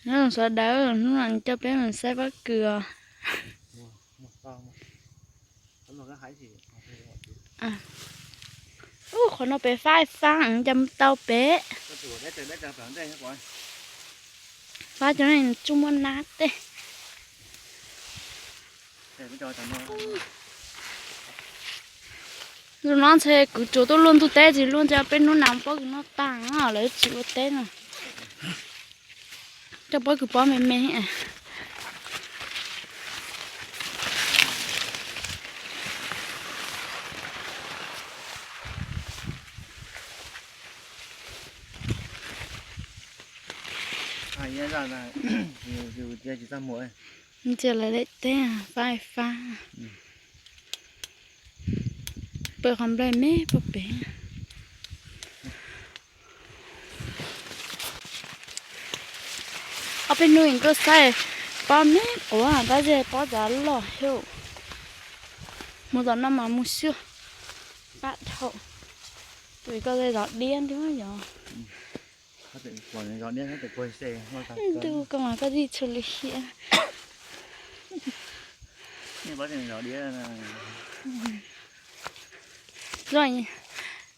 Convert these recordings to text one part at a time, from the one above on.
Sawv daws, hnub no coj peb mus saib pob kws os. Ub, qhov no pem fab fab, cas mus tau pem. Fab cov tsuj muaj nab tej. Zoo no ntshe kuv tsuas tuaj luaj ntug teb tsis luaj, ntshe peb hnub no pob kws noj tag lawv tsis ua teb no. Coj pob kws pob me me. Ntsia lawv lem teb fab fab. Pw qhov nplej me pog pem. Ob peb hnub kuj saib pob me quav, tab sis pob cov loj xwb. Mus tom no mas mus xyuaj pab dhau. Tus koj zov diab ntiag yog. Ntuj, koj mas koj tij tshua li hiam.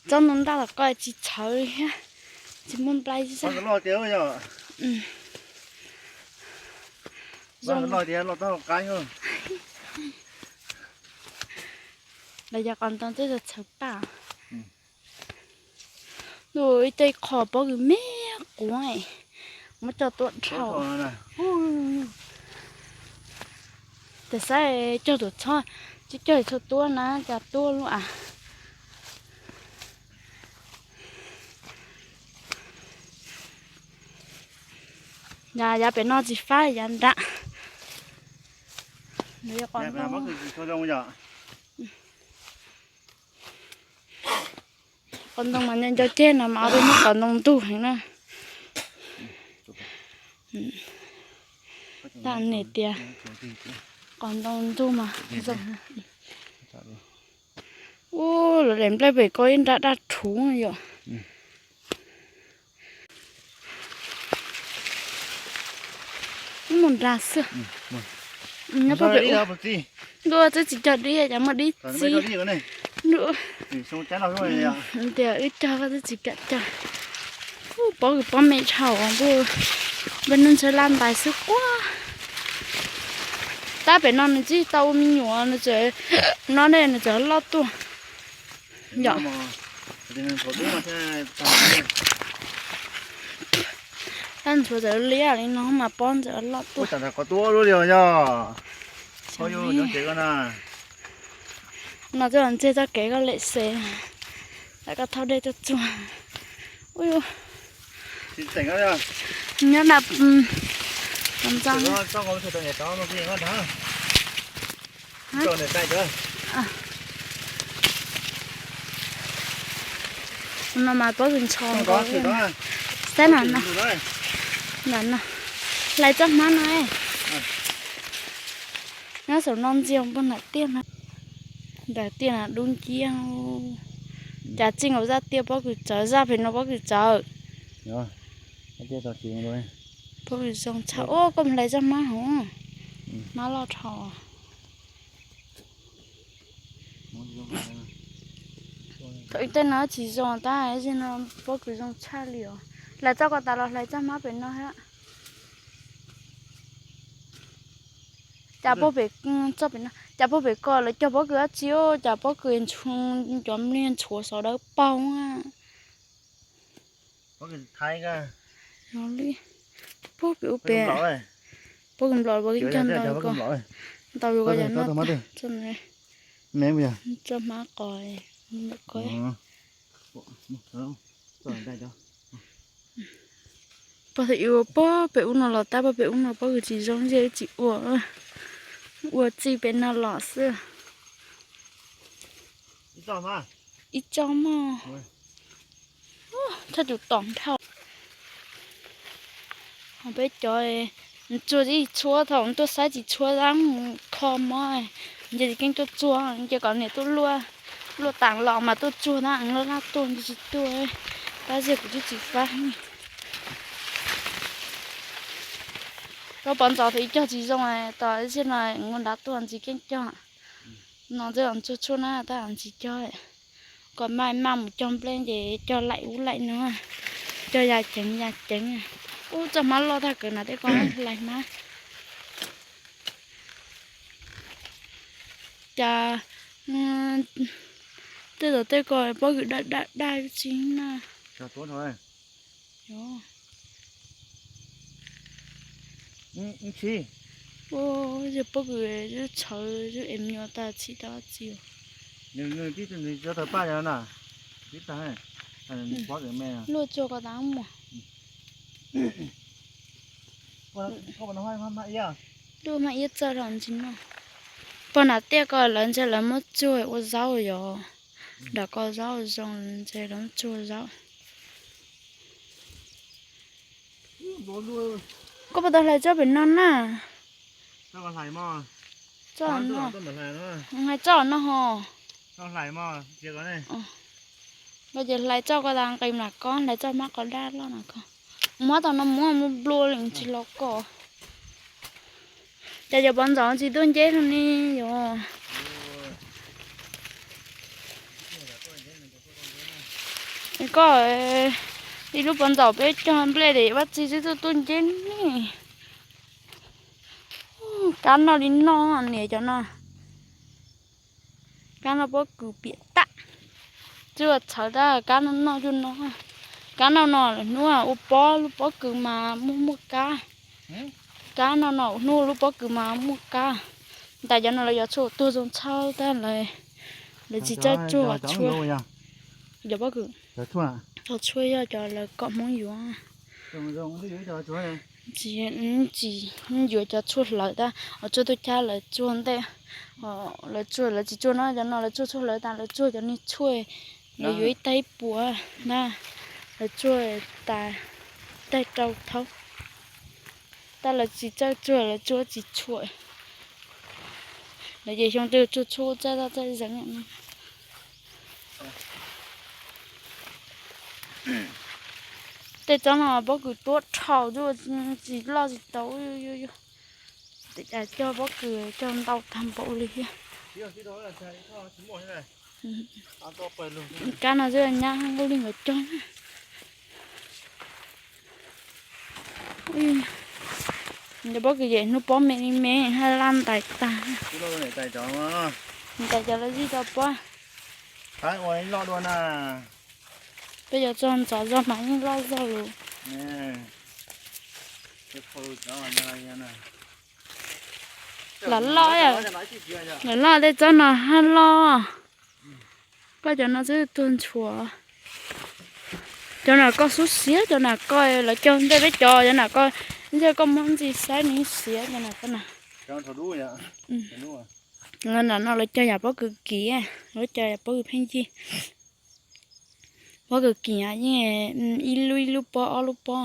Tsob ntoo ntaj los koj tsis txhawv li thiab, tsis muaj nplai zaj. Los yog qos ntoo twb txhawv paj. Ntuj, ib teg qho pob kws me quav, muab coj tuaj dhau. Tes saib cog tuam txhob, tsis cog txhob tuaj na, cas tuaj luaj a. Yav, yav pem no tsis fab yav nram. Qos ntoo mas nco nco ceg no mas ob peb muab qos ntoo ntug heev na. Tab niam tias qos ntoo ntug mas zoo. Ub, lawv daim nplej pem ko ib nrab daj rhuv yom. Ib mus nra xwb. Nyob pog pem ub. Ntuj, twb tsis cog dib, cas muaj dib txib. Ntuj, tias wb cog koj twb tsis kam cog. Ub, pob kws pob me dhau ntuj, npej nub ntshe laj ntais xwb quaj. Tab pem no nws tsis tau ua me nyuam, nws tseem, no ne nws tseem loj tuaj. Yom. Tab ntshuav txawv liab li no mas pob ntxawm loj tuaj. No twb los ntseg txoj kev koj lem xes, lam koj thauj dej tuaj txuag. Ub, nyob nram ntxa. No mas pob kws ntxhov nkaus. Saib no, no, hlais txoj hmab no. Nyob saum no ntxiag pog nram tiaj no. Nram tiaj no dub nciab. Cas txij nkaus zaj tiaj pob kws tsawv, zaj pem no pob kws tsawv. Pob kws zoo tshaj. Ub, koj mus hlais txoj hmab hov. Hmab loj dhau. Thaum ib teg no tsis zoo tab sis no pob kws zoo tshaj li os. Hlais txoj ko tas los hlais txoj hmab pem no thiab. Cas pob pem, txoj pem no cas pob pem ko lawv cog pob kws dab tsi, cas pob kws ntxhuav, cov npliag ntxhuav sawv daws paug. Pob pem ub pem, pob kws nplom, pob kws nplom ko ntau yus ko yog no. Txoj hmab qos ko. Pog thaum ub ua pob pem ub no los tab pob pem ub no pob kws tsis zoo, ntshe tsis ua, ua txij pem no los xwb. Ib txoj mog. Thaj tus tom dhau. Peb cov tsuag tsis tshua, thaum tuaj saib tsis tshua, kho mob, nce tsis keeb tuaj tsuag, nce kom niam tuaj luaj, luaj tas los mas tuaj tsuag na, laj laj tuaj nce tsis tuaj. Tab sis kuv twb tsis fab. Cog pov ntxov thaum ib cog tsis zoo, tom ib sim no nqa nrad tuaj ntxiv keeb cog. No twb tsuag tshuaj na tab ntxiv cog. Kom maj maj mus cog nplej ces cog laim ub laim no, cog ya ceev ya ceev. Ub, txoj hmab loj tag kawg na tej ko, hlais hmab. Cas tej zaum tej ko pob kws daj daj daj tsis na. Yog pob kws txhawv es me nyuam tas txhim tau txiv. Luaj tsuag ko tas muag. Luaj hmab iab txawj dhau ntsis no. Pog nam tiaj ko lawv ntshe lawv muab tsuag ua zaub yog. Nram ko zaub zoo ntshe lawv muab tsuag ua zaub. Koj puas tau hlais txoj pem no na? Txoj no ho. Hlais txoj ko tas nqis mas koj hlais txoj hmab qos daj loj no ko. Muab tau no muab muab nplua li tsis los ko. Cas cov pov ntxov tsis tuaj nceb li ne yog? Koj ib lub pov ntxov peb cog nplej ces vaj txi twb tuaj tuaj nceb ne. Kab noj li noj niam cov no. Kab noj pob kws piam tag. Tsuag txhawv tab kab noj noj cuag no. Kab noj no lawm hnub ua pob lub pob kws mas muaj muaj kab. Kab noj no hnub lub pob kws mas muaj kab. Ntais cov no lawv yuav tshuaj tuag zoo txhawb tab lawv tsis txawj tsuag tshuaj. Cov pob kws, cov tshuaj yog cov lawv kom Hmoob yuav. Tsis yuav cov tshuaj hlawv tab, tshuaj tuaj cab lawv tsuag ntej. Lawv tsuag lawv tsis tsuag no, cov no lawv tsuag tshuaj hlawv tas lawv tsuag cov niag tshuaj, lawv yuav ib taig ib puas na, lawv tsuag tas taig rau thaub. Tab lawv tsis txawj tsuag lawv tsuag tsis tshua. Lawv ces xyoo twg tsuag tshuaj txaj txaj zeeg. Tej tsob no pob kws tuab dhau tsis loj tsis tau. Tej cas cog pob kws cog ntau tag npaum li thiab. Kab no xwb nyab nkuj li nkawd cog na. Cov pob kws yem hnub pob me li me haj laj ntais tag. Ntais cov lawv zij tau pob. Peb cov txog ntxov zog mas yeej loj zog lawm. Lam loj, lam loj tej tsob no haj loj. Koj cov no twb tuag ntshuav. Cov nam koj xub xiav, cov nam koj lawv cog ntej peb cov, cov nam koj, ntshe koj muab ntxi saib nws xiav cov nam koj na. Nam no lawv cog yam pob kws kim, lawv cog yam pob kws pheej yig. Pob kws kim yeej ib lub ib lub pob ob lub pob.